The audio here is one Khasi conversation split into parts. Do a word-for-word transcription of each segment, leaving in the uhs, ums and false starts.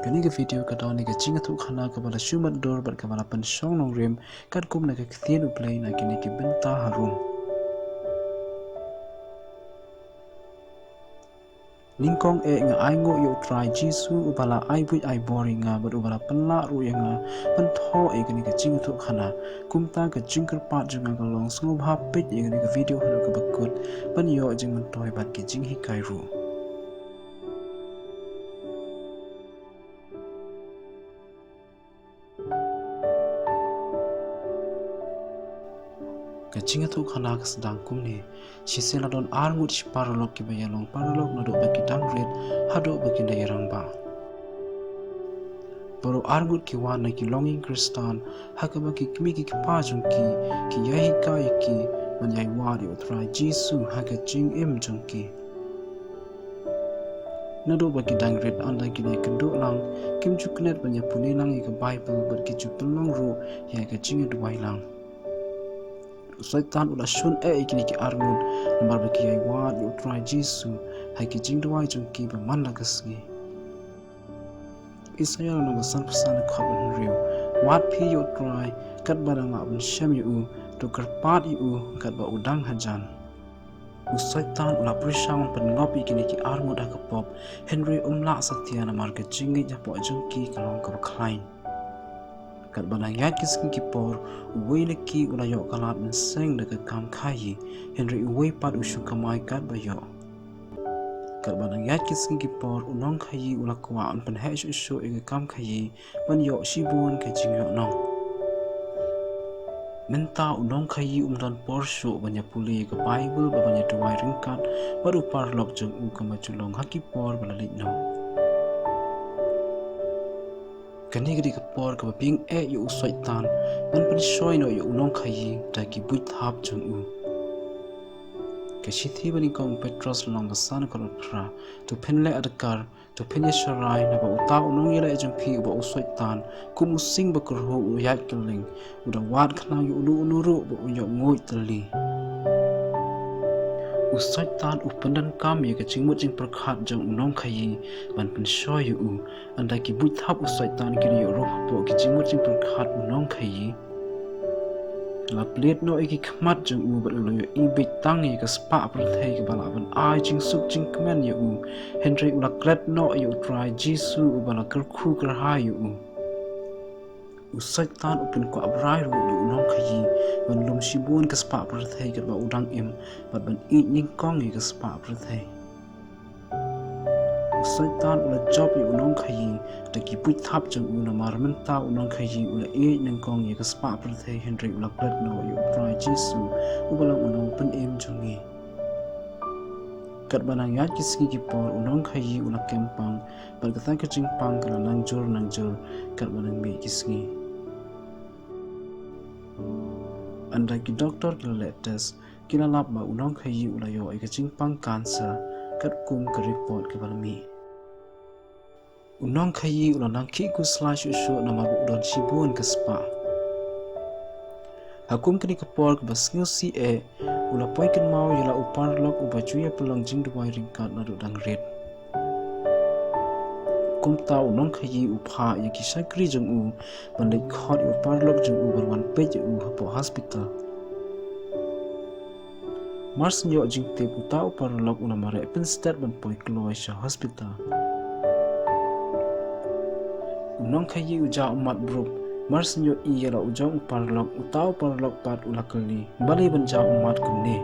Kane ka video ka don ïa ka jingïathuhkhana kaba la shu matdur bad kaba la pynshong nongrim katkum na ka ktien U Blei na kine ki bynta harum. Nyngkong eh nga ainguh ïa U Trai Jisu uba la ai buit ai bor ïa nga bad uba la pynlah ruh ïa nga ban thoh ïa kane ka jingïathuhkhana. Kumta ka jingkyrpad jong nga ka long sngewbha peit ïa kane ka video haduh kaba kut ban ïoh jingmyntoi bad ki jinghikai ruh. Ka jingïathuhkhana ka sdang kumne. Shisien la don arngut shi paralok kiba ïalong paralok naduh ba ki dang rit haduh ba kin da ïarangbah. Baroh arngut ki wan na ki longïing Khristan ha kaba ki kmie ki kpa jong ki ki ïahikai ïa ki ban ïai wad ïa U Trai Jisu ha ka jingim jong ki. Naduh ba ki dang rit, ynda kin ïakynduh lang, kim ju klet ban ïapule lang ïa ka Baibl bad ki ju pynlong ruh ïa ka jingïaduwai lang. U Soitan u la shun eh ïa kine ki arngut namar ba ki ïai wad ïa U Trai Jisu ha ki jingduwai jong ki ba man la ka sngi. Isaïah lynnong ba sanphew san, dkhot ba hynriew. Wad phi ïa U Trai katba dang lah ban shem ïa u, to kyrpad ïa u katba u dang hajan. U Soitan u la pyrshang ban pynngop ïa kine ki arngut ha ka pop, hynrei um lah satia namar ka jingngeit hapoh jong ki ka long kaba khlaiñ. Katba dang ïaid ki sngi ki por, uwei na ki u la ïoh ka lad mynseng da ka kam khaïi, hynrei uwei pat u shu kamai katba ïoh. Katba dang ïaid ki sngi ki por, u nongkhaïi u la kwah ban pynheh shuh shuh ïa ka kam khaïi ban ïoh shibun ka jingïohnong. Mynta u nongkhaïi um don por shuh ban ïapule ïa ka Baibl bad ban ïaduwai ryngkat bad u paralok jong u, kaba ju long ha ki por ba la leit noh. Kane ka dei ka por kaba biang eh ïa u Soitan ban pynshoi noh ïa u nongkhaïi da ki buit thap jong u. Ka shithi ba nyngkong u Petros lynnong ba san, dkhot ba phra. To phin leh adkar, to phin ïasharai, naba uta u nongïaleh jong phi uba u Soitan, kum u sing ba kyrhuh u ïaid kylleng, u da wad khnang ïa uno uno ruh ba un ïoh nguid tylli. U Soitan u pyndonkam ïa ka jingmut jingpyrkhat jong u nongkhaïi ban pynshoi ïa u. Ynda ki buit thap u Soitan ki la ïoh rung hapoh ki jingmut jingpyrkhat u nongkhaïi, la plied noh ïa ki khmat jong u bad u la ïohi beit tang ïa ka spah pyrthei kaba lah ban ai jingsuk jingkmen ïa u. Hynrei u la klet noh ïa U Trai Jisu uba la kyrkhu kyrhai ïa u. U Soitan u pynkwah brai ruh ïa u nongkhaïi ban lum shibun ka spah pyrthei katba u dang im bad ban ïeit nyngkong ïa ka spah pyrthei. U Soitan u la jop ïa u nongkhaïi da ki buit thap jong u, namar mynta u nongkhaïi u la ïeit nyngkong ïa ka spah pyrthei, hynrei u la klet noh ïa U Trai Jisu uba long u nongpynim jong ngi. Katba nang ïaid ki sngi ki por, u nongkhaïi u la kem pang, bad kata ka jingpang ka la nang jur nang jur katba nang mih ki sngi. Ynda ki doktor ki la leh test, ki la lap ba u nongkhaïi u la ïoh ïa ka jingpang cancer, katkum ka report kaba la mih. U nongkhaïi u la nang khih khuslai shuh shuh namar ba u don shibun ka spah. Ha kum kane ka por kaba sngewsih eh, u la poi kynmaw ïa la u paralok uba ju ïa pynlong jingduwai ryngkat naduh dang rit. Kumta u nongkhaïi u phah ïa ki shakri jong u ban leit khot ïa u paralok jong u ban wan peit ïa u hapoh hospital. Mar shu ïoh jingtip, uta u paralok u la mareh pynstet ban poi kloi sha hospital. U nongkhaïi u jah ummat bruk. Mar shu ïohi ïa la u jong u paralok, uta u paralok pat u la kylli, balei ban jah ummat kumne?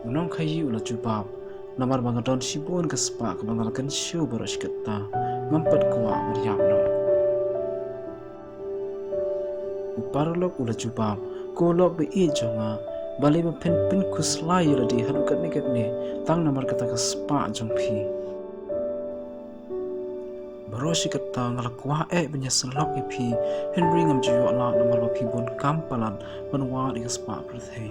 U nongkhaïi u la jubab, namar ba nga don shibun ka spah kaba nga la kynshew baroh shi katta, ngam pat kwah ban ïap noh. U paralok u la jubab, ko lok ba ïeit jong nga, balei ba phin pynkhuslai ïa lade haduh katne katne tang namar kata ka spah jong phi? Baroh shi katta nga la kwah eh ban ïasyllok ïa phi, hynrei ngam ju ïoh lad namar ba phi bun kam palat ban wad ïa ka spah pyrthei.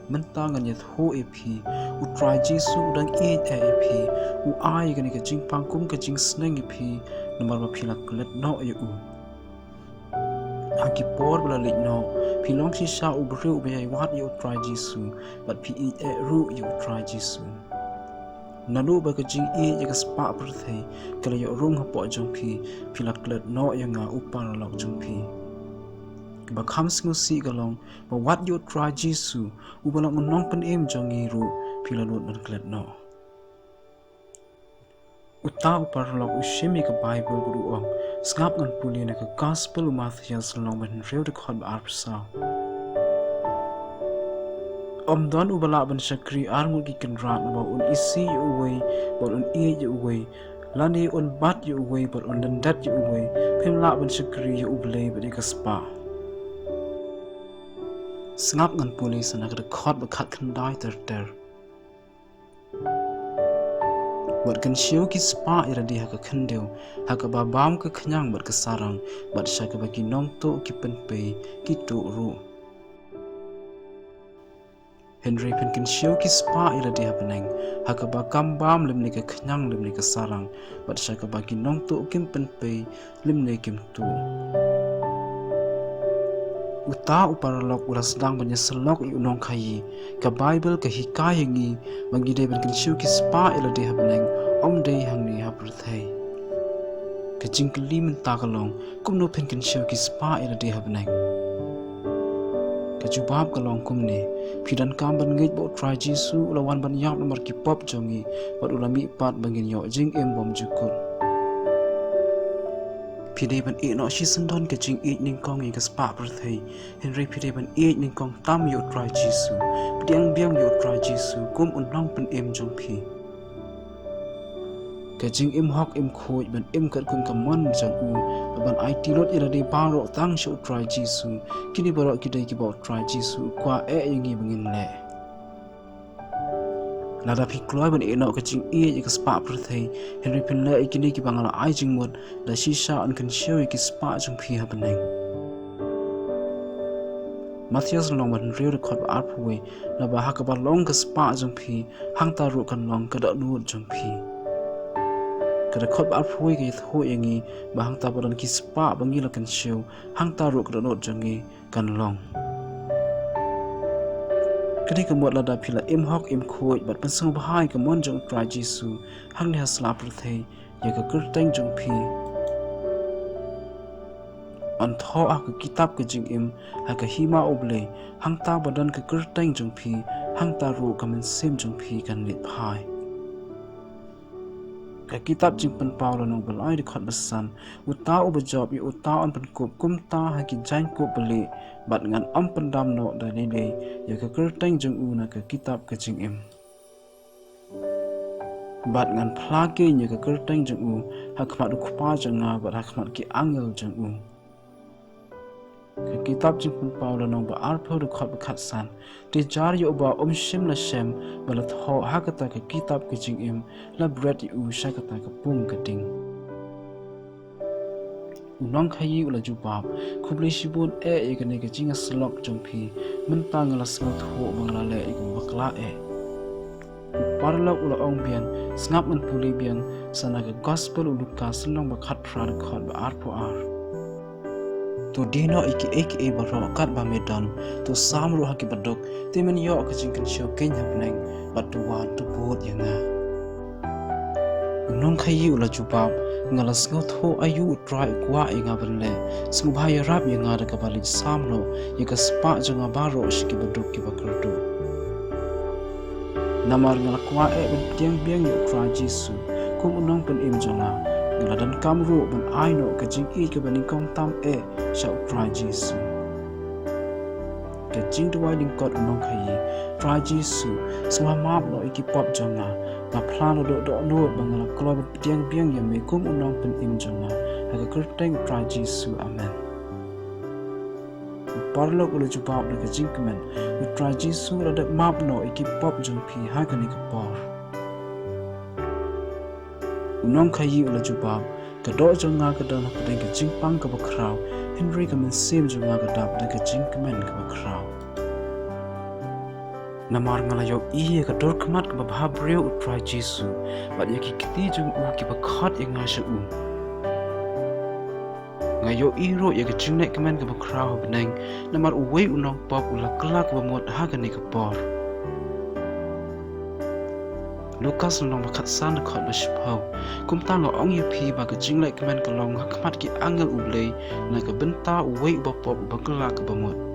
Mynta ngan ïathuh ïa phi, U Trai Jisu u dang ïeit eh ïa phi, u ai ïa kane ka jingpang kum ka jingsneng ïa phi, namar ba phi la klet noh ïa u. Ha ki por ba la leit noh, phi long shisha u briew uba ïai wad ïa U Trai Jisu, bad phi ïeit eh ruh ïa U Trai Jisu. Naduh ba ka jingïeit ïa ka spah pyrthei ka la ïoh rung hapoh jong phi, phi la klet noh ïa nga u paralok jong phi. Ba kham sngewsih ka long ba wat ïa u Trai Jisu uba long u nongpynim jong ngi ruh phi la nud ban klet noh. Uta u paralok u shim ïa ka Baibl bad u ong, sngap ngan pule na ka Gospel u Mathaios lynnong ba hynriew dkhot ba arphew saw. Ym don uba lah ban shakri ar ngut ki kynrad, naba un isih ïa uwei bad un ïeit ïa uwei, lane un bat ïa uwei bad un lyndet ïa uwei. Phim lah ban shakri ïa U Blei bad ïa ka spah. Sngap ngan pule sa na ka dkhot ba khatkhyndai ter ter. Wat kynshew ki spah ïa lade ha ka khyndew, ha kaba bam ka khñiang bad ka sarang, bad sha kaba ki nongtuh ki pynpei, ki tuh ruh. Hynrei phin kynshew ki spah ïa lade ha bneng, ha kaba kam bam lymne ka khñiang lymne ka sarang, bad sha kaba ki nongtuh kim pynpei lymne kim tuh. Uta u paralok u la sdang ban ïasyllok ïa u nongkhaïi. Ka Baibl ka hikai ïa ngi ba ngi dei ban kynshew ki spah ïa lade ha bneng, ym dei hangne ha pyrthei. Ka jingkylli mynta ka long, kumno phin kynshew ki spah ïa lade ha bneng? Ka jubab ka long kumne: Phi donkam ban ngeit ba u Trai Jisu u la wan ban ïap namar ki pop jong ngi, bad u la mihpat ba ngin ïoh jingim bymjukut. Phi dei ban ïehnoh shisyndon ka jingïeit nyngkong ïa ka spah pyrthei, hynrei phi dei ban ïeit nyngkong tam ïa u Trai Jisu, pdiang biang ïa u Trai Jisu kum u nongpynim jong phi. Ka jingim hok im khuid ban im katkum ka mon jong u, bad ban aiti lut ïa lade baroh tang sha u Trai Jisu, kine baroh ki dei kiba u Trai Jisu u kwah eh ïa ngi ba ngin leh. Lada phi kloi ban ïehnoh ka jingïeit ïa ka spah pyrthei, hynrei phin leh ïa kine kiba nga la ai jingmut, da shisha yn kynshew ïa ki spah jong phi ha bneng. Mathaios lynnong ba hynriew dkhot ba arphew wei, naba ha kaba long ka spah jong phi, hangta ruh kan long ka dohnud jong phi. Ka dkhot ba arphew wei ka ïathuh ïa ngi ba hangta ba don ki spah ba ngi la kynshew, hangta ruh ka dohnud jong ngi kan long. Ka dei ka mut lada phi la im hok im khuid bad pynsngewbha ïa ka mon jong u Trai Jisu hangne ha sla pyrthei, ïa ka kyrteng jong phi yn thoh ha ka kitab ka jingim, ha ka hima U Blei, hangta ba don ka kyrteng jong phi, hangta ruh ka mynsiem jong phi kan leit phai. Ka kitab Jingpynpaw lynnong ba lai dkhot ba san, uta uba jop ïa uta yn pynkup kumta ha ki jaiñkup balieh, bad ngan ym pyndam noh da lei lei ïa ka kyrteng jong u na ka kitab ka jingim, bad ngan phla keiñ ïa ka kyrteng jong u ha khmat u Kpa jong nga bad ha khmat ki angel jong u. Ka kitab Jingpynpaw lynnong ba arphew dkhot ba khatsan, te jar ïa uba um shym la shem ba la thoh ha kata ka kitab ka jingim, la bret ïa u sha kata ka pung ka ding. U nongkhaïi u la jubab, khublei shibun eh ïa kane ka jingïasyllok jong phi, mynta nga la sngewthuh ba nga la leh ïa kaba bakla eh. U paralok u la ong biang, sngap ngan pule biang sa na ka Gospel u Lukas lynnong ba khatphra dkhot ba arphew ar. To die noh ïa kiei kiei baroh katba me don, to sam ruh ha kiba duk, te men ïoh ka jingkynshew keiñ ha bneng, bad to wan to bud ïa nga. U nongkhaïi u la jubab, nga la sngewthuh aïu u Trai u kwah ïa nga ban leh, sngewbha ïarap ïa nga da kaba leit sam noh ïa ka spah jong nga baroh sha kiba duk kiba kyrduh. Namar nga la kwah eh ban pdiang biang ïa u Trai Jisu kum u nongpynim jong nga, nga la donkam ruh ban ai noh ka jingïeit kaba nyngkong tam eh sha u Trai Jisu. Ka jingduwai lyngkot u nongkhaïi, Trai Jisu, sngewbha map noh ïa ki pop jong nga. Nga phla noh dohnud ba nga la kloi ban pdiang biang ïa me kum u nongpynim jong nga, ha ka kyrteng u Trai Jisu, amen. U paralok u la jubab da ka jingkmen, u Trai Jisu u la dep map noh ïa ki pop jong phi ha kane ka por. U nongkhaïi u la jubab, ka doh jong nga ka don hapdeng ka jingpang kaba khraw, hynrei ka mynsiem jong nga ka dap da ka jingkmen kaba khraw. Namar nga la ïohi ïa ka dur khmat kaba bhabriew u Trai Jisu, bad ïa ki kti jong u kiba khot ïa nga sha u. Nga ïohi ruh ïa ka jingleh kmen kaba khraw ha bneng, namar uwei u nongpop u la kylla kaba mut ha kane ka por. Lukas lynnong ba khatsan dkhot ba shiphew. Kumta nga ong ïa phi ba ka jinglehkmen ka long ha khmat ki angel U Blei na ka bynta uwei uba pop uba kylla kaba mut.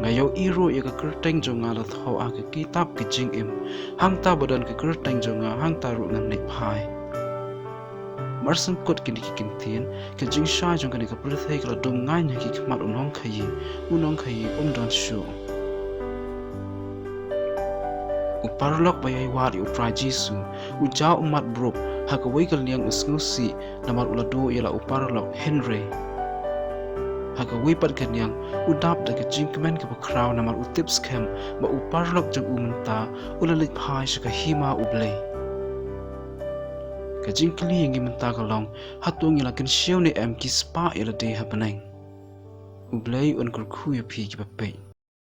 Nga ïohi ruh ïa ka kyrteng jong nga la thoh ha ka kitab ka jingim. Hangta ba don ka kyrteng jong nga, hangta ruh ngan leit phai. Mar shu kut kine ki kyntien, ka jingshai jong kane ka pyrthei ka la dum ngain ha ki khmat u nongkhaïi, u nongkhaïi um don shuh. U paralok ba ïai wad ïa U Trai Jisu, u jaw ummat bruk, ha kawei ka liang u sngewsih, namar u la duh ïa la u paralok, hynrei ha kawei pat ka liang, u dap da ka jingkmen kaba khraw namar u tip skhem ba u paralok jong u mynta u la leit phai sha ka hima U Blei. Ka jingkylli ïa ngi mynta ka long, hato ngi la kynshew ne em ki spah ïa lade ha bneng? U Blei un kyrkhu ïa phi kiba peit.